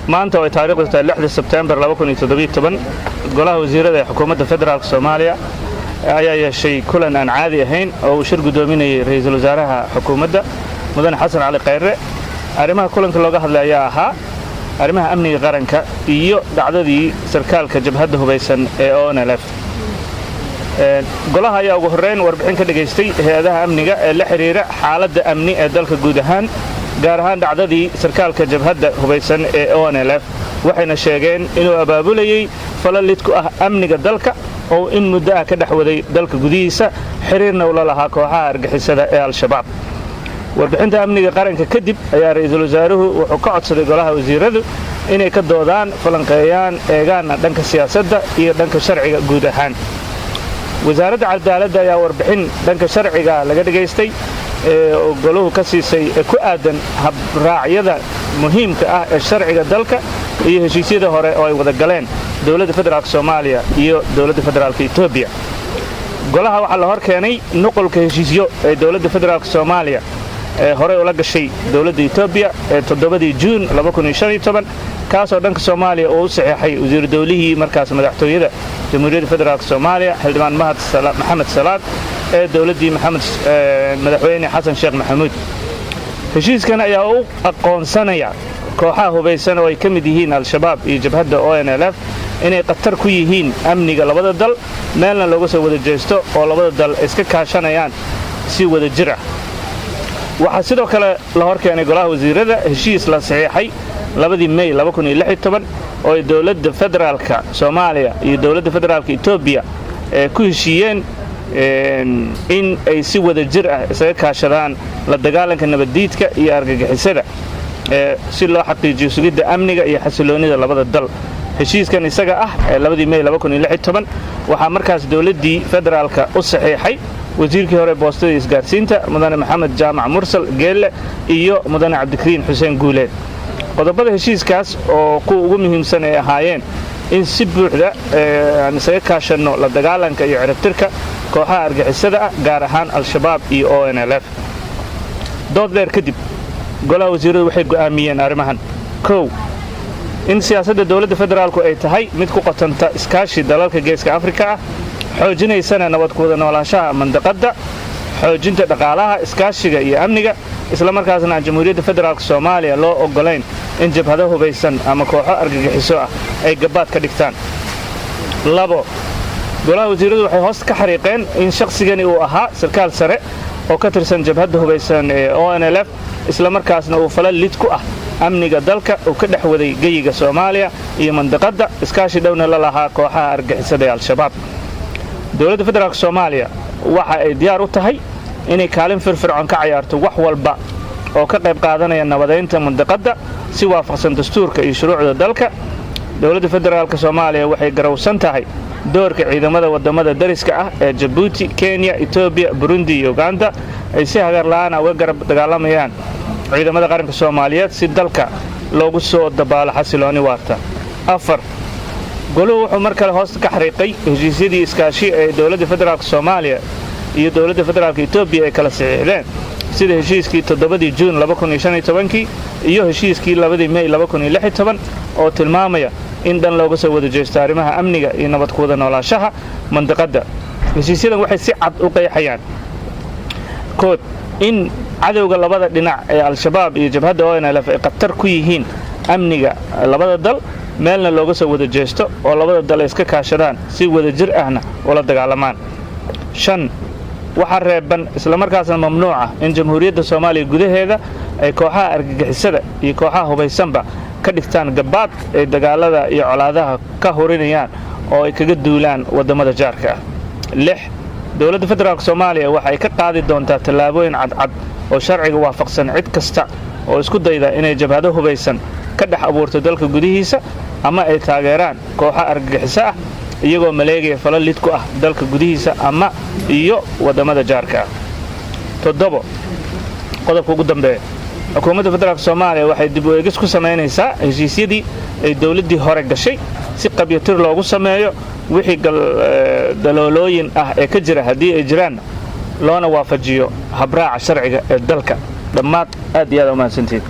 Maanta oo ay taariikhdu tahay 6-da Sebteembar 2017, golaha wasiirada ee xukuumadda federaalka Soomaaliya ayaa yeeshay kulan aan caadi ahayn oo uu shir guddoominayay ra'iisul wasaaraha xukuumadda, Mudane Xasan Cali Khayre. Arrimaha kulanka looga hadlay ayaa ahaa arrimaha amniga qaranka iyo dhacdadii sarkaalka jabhadda hubaysan ee ONLF. Golaha ayaa ugu horrayn warbixin ka dhagaystay hay'adaha amniga ee la xidhiira xaaladda amni ee dalka guud ahaan, gaar ahaan dhacdadii sarkaalka jabhadda hubaysan ee ONLF. Waxayna sheegeen inuu abaabulayey falal lid ku ah amniga dalka oo in muddo ah ka dhex waday dalka gudihiisa, xiriirna ula lahaa kooxaha argixisada ee Al-Shabaab. Warbixinta amniga qaranka kadib ayaa ra'iisul wasaaruhu wuxuu ka codsaday golaha wasiiradu inay ka doodaan, falanqeeyaan, eegaanna dhanka siyaasadda iyo dhanka sharciga guud ahaan. Wasaaradda cadaaladda ayaa warbixin dhanka sharciga laga dhagaystay oo goluhu ka siisay ee ku aadan habraacyada muhiimka ah ee sharciga dalka iyo heshiisyada hore oo ay wada galeen dowladda federaalka Soomaaliya iyo dowladda federaalka Etoobiya. Golaha waxaa la hor keenay nuqulka heshiisyo ee dowladda federaalka Soomaaliya ee horey ula gashay dowladda Etoobiya ee 7-dii Juun, kaasoo dhanka Soomaaliya uu u saxeexay wasiiru dowlihii markaas madaxtooyada Jamhuuriyadda Federaalka Soomaaliya, Xildhibaan Mahad Maxamed Salaad, ee dowladdii Maxamed Madaxweyne Xasan Sheekh Maxamuud. Heshiiskan ayaa u aqoonsanaya kooxaha hubaysan oo ay ka mid yihiin Al-Shabaab iyo jabhadda ONLF inay khatar ku yihiin amniga labada dal, meelna looga soo wada jeesto oo labada dal iska kaashanayaan si wada jir ah. Waxaa sidoo kale la hor keenay golaha wasiirada heshiis la saxiixay 2-dii Mey oo ay dowladda federaalka Soomaaliya iyo dowladda federaalka Etoobiya ee ku heshiiyeen in ay si wada jir ah isaga kaashadaan la dagaalanka nabaddiidka iyo argagixisada, si loo xaqiijiyo sugidda amniga iyo xasiloonnida labada dal. Heshiiskan isaga ah ee 2-dii Mey waxaa markaas dowladdii federaalka u saxiixay wasiirkii hore boostada isgaarsiinta, Mudane Maxamed Jaamac Mursal Geelle, iyo Mudane Cabdikariin Xuseen Guuleed. Qodobada heshiiskaas oo kuwa ugu muhiimsan ay ahaayeen in si buuxda aan isaga kaashanno la dagaalanka iyo ciribtirka kooxaha argixisada ah, gaar ahaan Al-Shabaab iyo ONLF. Dood dheer kadib, golaha wasiiradu waxay go'aamiyeen arrimahan: Kow, in siyaasadda dowladda federaalku ay tahay mid ku qotanta iskaashi dalalka Geeska Afrika ah, xoojinaysana nabad ku wada noolaanshaha mandaqadda, xoojinta dhaqaalaha, iskaashiga iyo amniga, isla markaasna aan Jamhuuriyadda Federaalka Soomaaliya loo oggolayn in jabhado hubaysan ama kooxo argagixiso ah ay gabaad ka dhigtaan. Labo, golaha wasiiradu waxay hoos ka xariiqeen in shakhsigani uu ahaa sarkaal sare oo ka tirsan jabhadda hubaysan ee ONLF, isla markaasna uu falal lid ku ah amniga dalka uu ka dhex waday geyiga Soomaaliya iyo mandaqadda, iskaashi dhowna la lahaa kooxaha argagixisada ee Al-Shabaab. Dowladda federaalka Soomaaliya waxa ay diyaar u tahay inay kaalin firfircoon ka cayaarto wax walba oo ka qayb qaadanaya nabadaynta mandaqadda, si waafaqsan dastuurka iyo shuruucda dalka. Dowladda federaalka Soomaaliya waxay garowsan tahay doorka ciidamada waddamada dariska ah ee Jabuuti, Kenya, Etoobiya, Burundi iyo Uganda ay si hagar la'aana uga garab dagaalamayaan ciidamada qaranka Soomaaliyeed, si dalka loogu soo dabaalo xasilooni waarta. Afar, goluhu wuxuu mar kale hoosta ka xariiqay heshiisyadii iskaashi ee dowladda federaalka Soomaaliya iyo dowladda federaalka Etoobiya ay kala saxiixdeen, sida heshiiskii 7-dii Juun iyo heshiiskii 2-dii Mey oo tilmaamaya in dhan looga soo wada jeesto arrimaha amniga iyo nabad ku wada noolaanshaha mandaqadda. Heshiisyadan waxay si cad u qeexayaan kood in cadowga labada dhinac ee Al-Shabaab iyo jabhadda ONLF ay khatar ku yihiin amniga labada dal, meelna looga soo wada jeesto oo labada dal ay iska kaashadaan, si wada jir ahna ula dagaalamaan. Shan, waxaa reeban islamarkaasna mamnuuc ah in Jamhuuriyadda Soomaaliya gudaheeda ay kooxaha argagixisada iyo kooxaha hubaysanba ka dhigtaan gabaad ay dagaalada iyo colaadaha ka hurinayaan oo ay kaga duulaan waddamada jaarka ah. Lix, dowladda federaalka Soomaaliya waxa ay ka qaadi doontaa tallaabooyin cadcad oo sharciga waafaqsan cid kasta oo isku dayda inay jabhado hubaysan ka dhex abuurto dalka gudihiisa ama ay taageeraan kooxo argagixiso ah, iyagoo maleegaya falal lid ku ah dalka gudihiisa ama iyo waddamada jaarka ah. Toddobo, qodobka ugu dambeeya, xukuumadda federaalka Soomaaliya waxay dib u eegis ku samaynaysaa heshiisyadii ay dowladdii hore gashay, si qabyatir loogu sameeyo wixii daloolooyin ah ee ka jira, haddii ay jiraanna loona waafajiyo habraaca sharciga ee dalka. Dhammaad, aad iyo aad umahadsantihiin.